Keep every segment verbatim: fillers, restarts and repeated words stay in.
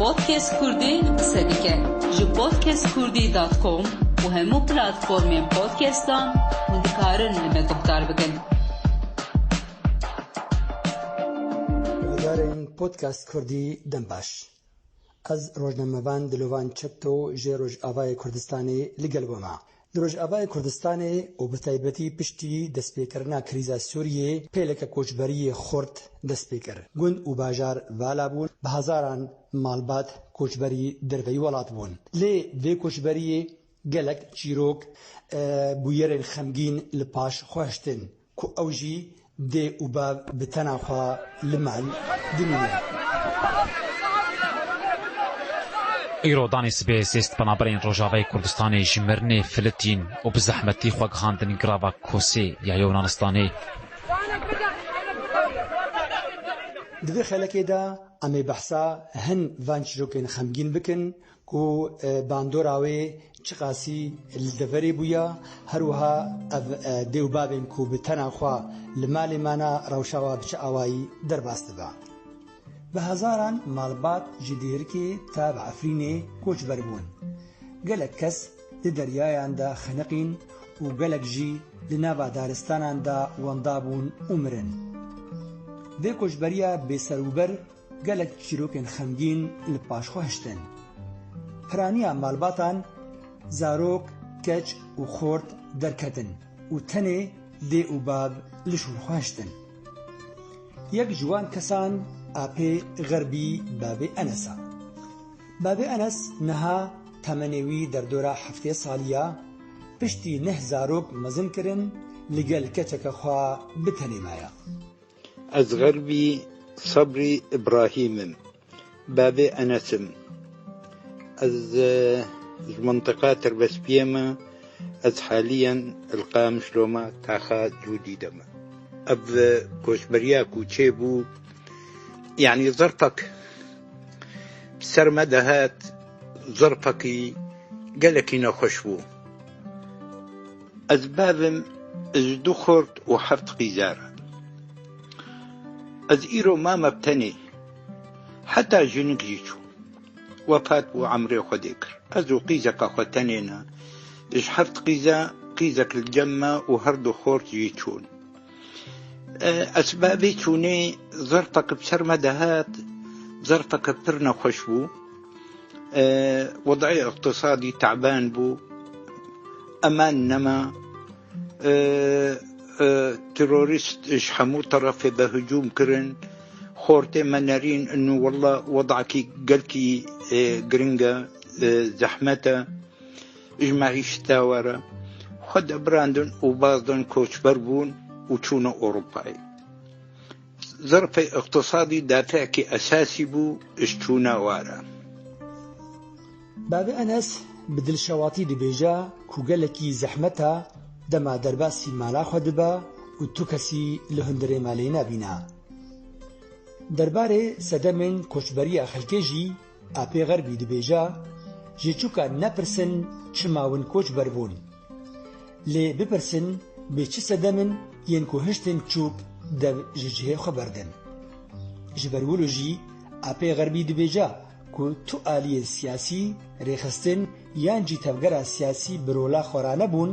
Podcast Kurdî qise dike. Ji podcast kurdî dot com û hemû platformên podcastan hûn dikarin li me guhdar bikin. Guhdarên Podcast Kurdî dem baş. Ez rojnamevan Dilovan Çepto ji Rojavayê Kurdistanê li gel we me. Di Rojavayê Kurdistanê û bi taybetî piştî destpêkirina krîza Sûriyê, pêleke koçberiyê xurt dest pê kir. Gund û bajar vala bûn, bi hezaran malbat koçberî derveyî welat bûn. Lê vê koçberiyê gelek çîrok, e, bûyerên xemgîn li paş xwe hiştin, ku ew jî dê û bav bi tena xwe li mal dimînin. Îro danê sibê sêst penaberên Rojavayê Kurdistanê ji mirinê filitîn û bi zehmetî xwe gihandin girava Kosê ya Yunanistanê. Di vê xelekê de em ê behsa hin van çîrokên xemgîn bikin, ku, e, bandora wê çiqasî li deverê bûya, her wiha ev, e, dê û bavên ku bi tena xwe li malê mana, rewşa wan bi çi awayî derbas dibe. Bi hezaran malbat ji Dêrikê ta bi Efrînê koçber bûn. Gelek kes di deryayan de xeniqîn û gelek jî di nava daristanan de wenda bûn û mirin. Vê koçberiya bêserûber gelek çîrokên xemgîn li paş xwe hiştin. Piraniya malbatan, zarok, keç û xort derketin û tenê dê û bav li şûn xwe hiştin. Yek ji wan kesan apê Xerbî bavê Enes e. Bavê Enes niha temenê wî derdora heftê salî ya, piştî neh zarok mezin kirin, li gel keçeke xwe bi tenê maye. Ez Xerbî Sebrî Îbrahîm im. Bavê Enes im. Ez, e, ji mintiqa Tirbespiyê me. Ez haliyen li Qamişlo me, taxa Cûdî de me. Ev, e, koçberiya ku çêbû, yanî zirfek ser me dihat, zirfekî gelekî nexweş bû. Ez bavim ji du xort û heft qîza re. Ez îro mame bi tenê. Heta jinik jî çû. Wefat bû, emrê Xwedê kir. Ez û qîzeka xwe tenê ne. Ji heft qîza, qîzek li cem me û her du xort jî çûn. E, esbabê çûnê zerfeke bi ser me dihat, zerfeke pir nexweş bû. E, wedayê iqtisadî teban bû, eman nema. E, e, terorîst ji hemû terefê be hicûm kirin. Xortê me nerîn, inu wella wedakî gelkî, e, giring e, e, zehmet e. Ji meîşeta we re xwe debirandin û bazdin koçber bûn û çûne Ewropayê. Zerfê iqtisadî dafekî esasî bû ji çûna we re. Bavê Enes bi dilşewatî dibêje ku gelekî zehmet e dema derbasî mala xwe dibe û tu kesî li hundirê malê nebîne. Derbarê sedemên koçberiya xelkê jî Apê Xerbî dibêje, ji çûka nepirsin çima win koçber bûn. Lê bipirsin, bê çi sedem in yên ku hiştin çûk dev ji cihê xwe berdin. Ji ber wilo jî Apê Xerbî dibêje ku tu aliyên siyasî, rêxistin yan jî tevgera siyasî bi rola xwe ranebûn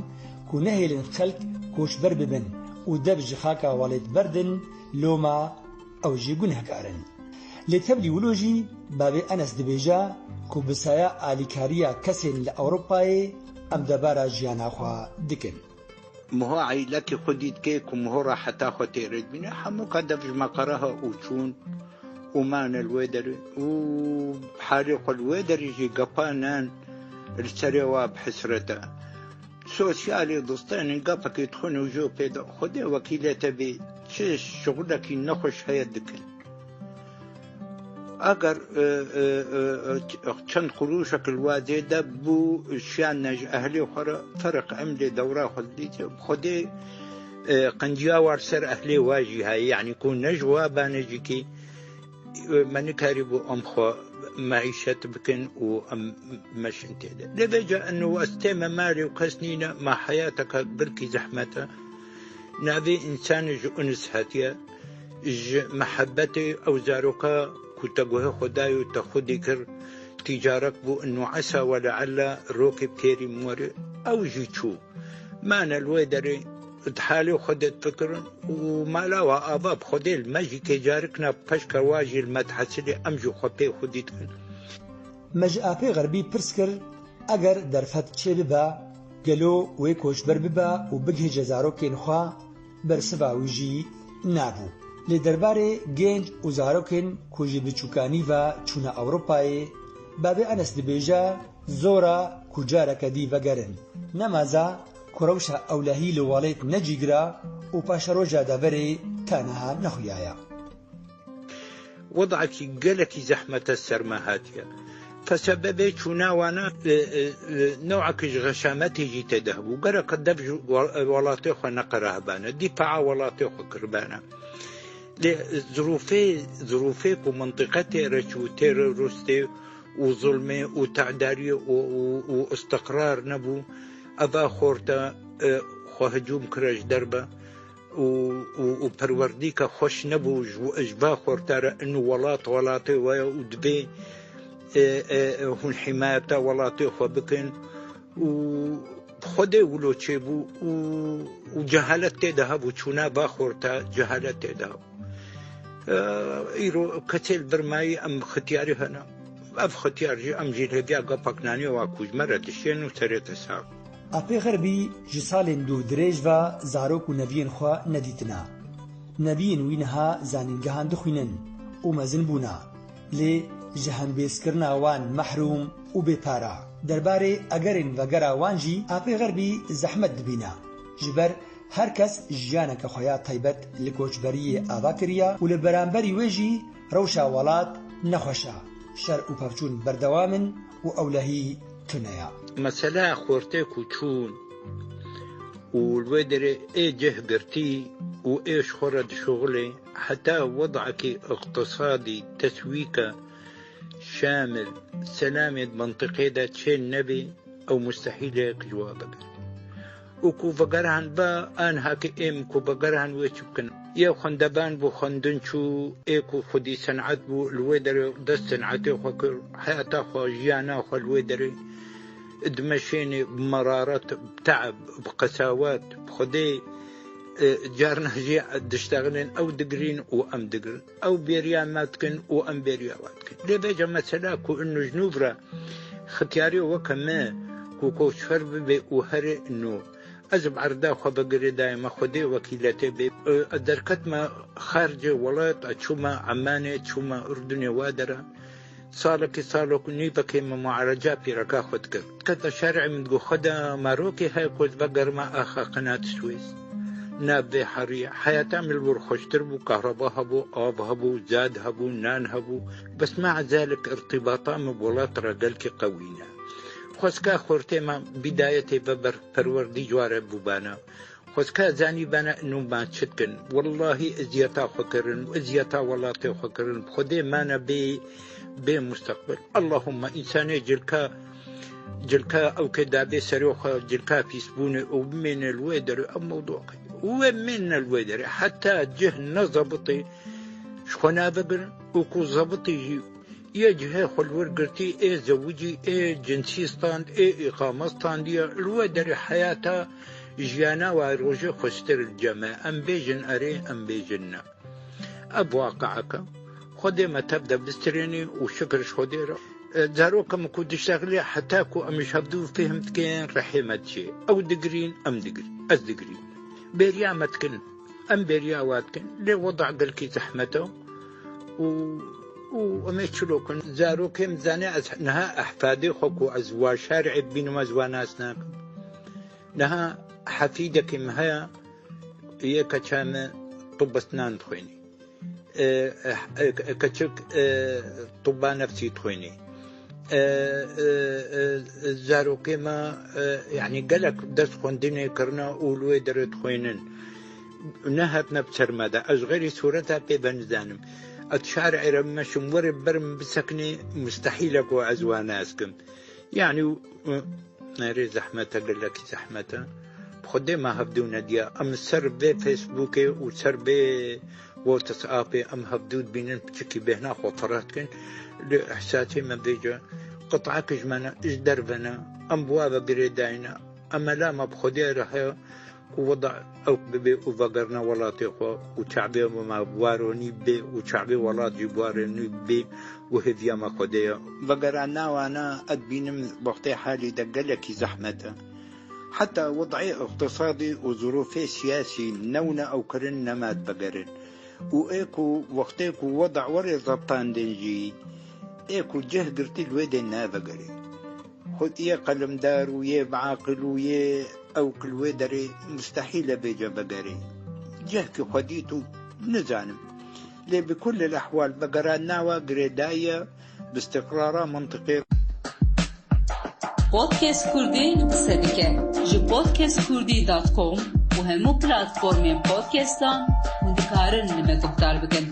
ku nehêlin xelk koçber bibin û dev ji xaka welêt berdin, loma ew jî gunehkar in. Lê tevlî wilo jî bavê Enes dibêje ku bi saya alîkariya kesên li Ewropayê em debara jiyana xwe dikin. Miho eylekî xwe dît kê ku miho raheta xwe têrê dibîne, hemûka dev ji me qereha û çûn û mane li wê derê û halê xwe li wê derê jî gepa nan li serê wa bi hesret e. Sosyalê distênin gapekê dixwin û jî pê de Xwedê wekîlê te bê, çi şixulekî nexweş heye dikin. Eger, e, e, e, e, çend qurûşek li wa zêde bû, şiyane ji ehlê xwe re, ferq em lê dewra xwe didîtê. Xwedê, e, qenciya war ser ehlê wa jî heye, yanî ku ne ji wa bane jîkî, me nikarîbû em xwe meîşet bikin û em meşin tê de. Lê vêca eno ez tême malê û kes nîne, ma heyateke gelkî zehmet e. Navê însanê ji unis hatiye, ji mehebetê ew zaroka Ku te guhê xwe dayê û te xwedî kir, tîcarek bû, inu esa we leella rokê pêrî min were, ew jî çû. Mane li wê derê, di halê xwe de difikirin û mala we ava bi xwedê li me jî kêcarik na, peşka wa jî li me dihesilê, em jî xwe pê xwedî dikin. Me ji Apê Xerbî pirs kir, eger derfet çêbibe, gelo wê koçber bibe û bigihêje zarokên xwe, bersiva wî jî nabû. Lê derbarê gênc û zarokên ku ji biçûkanî ve çûne Ewropayê, Babê Enes dibêje, zor e ku careke dî vegerin. Nemaze ku rewşa ewlehî li welêt necîgira û paşeroja deverê ta niha nexuyaye. Wedakî gelekî zehmet e ser me hatiye. Fesebebê çûna wana, e, e, e, newekî ji xeşametê jî tê de hebû. Gerek dev ji wel-, welatê xwe neqerahibane. Dîfaa welatê xwe kiribane. Lê zirûfê, zirûfê ku mintiqe tê re çû, teroristê û zulmê û te'dariyê û, û, û istiqrar nebû, eva xorta, e, xwe hicûm kire ji derve û, û, û perwerdîka xweş nebû ji, ji va xorta re. Inu welat welatê we ye û divê, e, e, hûn hîmayeta welatê xwe bikin û bi xwedê wilo çêbû û, û cehalet tê de hebû, çûna va xorta cehalet tê de hebû. E, îro kesê li vir mayî em xitiyarî hene. Ev xitiyar jî em jî li hêviya gapa kinaniyê wa ku ji me re dişên û serê te sax. Apê Xerbî ji salên dûr dirêj ve zarok û neviyên xwe nedîtine. Neviyên wî niha zanîngehan dixwînin û mezin bûne, lê ji hembêzkirina wan mehrûm û bêpara. Derbarê egerên vegera wan jî Apê Xerbî zehmet dibîne. Ji ber her kes jiyaneke xwe ya taybet li koçberiyê ava kiriye û li beramberî wê jî rewşa welat nexweş e. Şer û pevçûn berdewam in û ewlehî tune ye. Meseleya xortê ku çûn û li wê derê ê cih girtî û ê ji xwe re dişuxulê, heta wedakî iqtisadî, teswîka şamil, selamê di mintiqê de çê nebê, ew mustehîl e ku ji wa vegerin. Û ku vegeran ve, aniha ki êm ku vegeran wê çi bikin? Yê xwendevan bû, xwendin çû, ê ku xwedî sen'et bû, li wê derê dest sen'etê xwe kir, heyata xwe, jiyana xwe li wê derê dimeşênê, bi meraret, bi te'b, bi qesawet, bi xwedê, e, carna jî diştexilin, ew digirîn û em digirin. Ew bêriya me dikin û em bêriya we dikin. Lê vêca mesela ku inu ji nû re xitiyarê weke me ku koçber bibe û here nû. Ez bi erda xwe vegirê dayê me Xwedê wekîletê bê. E, derketme xarcê welat, e, çûme Emanê, çûme Urdunê wa dera. Salekî, salok û nîvekê min muareca pîreka xwe dikir. Dikete şerê min digot, Xweda, ma rokê heye ku ez vegerime axa qenat Swês? Nav vê heriyê. Heyata min li wir xweştir bû, kahreba hebû, av hebû, zad hebû, nan hebû. Bes mea zalik irtîbata min bi welat re gelkî qewî ne. Xwezka xortê me bîdayetê ve ber perwerdî ji wa re bûbana. Xwezka zanîbana inu ma çi dikin. Wellahî eziyeta xwe kirin û eziyeta welatê xwe kirin. Bi Xwedê mane bê, bê musteqbil. Allahumma însanê cilka, cilka ew ke dabê serê xwe, cilka pîsbûnê û bimêne li wê derê, ev mewdû qey. Û wê mêne li wê derê. Heta cih ne zebitê ji xwe navegirin û ku zebitê jî yê cihê xwe li wir girtî, ê zewicî, ê cinsî stand, ê îqame standiye, li wê derê heyata jiyana wa rojê xweştir li cem e. Em bêjin erê, em bêjin ne. Ev waqi'eke. Xwedê me tev de bistirênî û şikir ji Xwedê re. E, zaroka min ku diştexilê heta ku em ji hevdû fêhm dikin, rihê me diçê. Ew digirîn, em digirîn. Ez digirîm. Bêriya me dikin. Em bêriya wa dikin. Lê weda gelkî zehmet e. Û, û em ê çilo kin? Zarokê min zane ez niha ehfadê xwe ku ez wa şerê bibînim, ez wa nas nakim. Niha hefîdekî min heye, yê keça min tib esnan dixwînî. E, e, e, keçik, e, tibba nefsî dixwînî. E, e, e, zarokê me, e, yanî gelek dest xwendinê kirine û li wê derê dixwînin. Nehatine bi ser me de. Ez xeyrî sûreta pê ve nizanim. Ez şerê re bimeşim, were ber min bisekinê, mustehîl e ku ez wan nas kim. Yanî, e, erê zehmet e, gelekî zehmet e. Bi Xwedê me hevdû nediya. Em ser vê Facebookê û ser vê WhatsAppê em hevdû dibînin, piçikî bêhna xwe fereh dikin. Lê ihsasê me vêce qit'ek ji me ne, ji derve ne. Em bi wa ve girêdayî ne. Em mela me bi Xwedê re heye ku weda ew bibe û vegerine welatê xwe û çavê me bi waronî bê û çavê welat jî bi waronî bê û hêviya me Xwedê ye. Vegerana wana ez dibînim wextê halî de gelekî zehmet e. Heta wed'ê iqtisadî û zirûfê siyasî newne ew kirin nema divegerin. Û ê ku wextê ku weda werê zeptandin jî, ê ku cih girtî li wê dê nevegerê. Xwedî yê qelimdar û yê biaqil û yê ew ku li wê derê mustehîl e bêce vegerê. Cihkî xwedî tu nizanim. Lê bi kul el ehwal vegerandina wa girêdayî ye bi îstiqrara mintiqê. Podcast Kurdî qise dike. Ji podcast kurdî dot com û hemû platformên podcastan hûn dikarin li me guhdar bikin.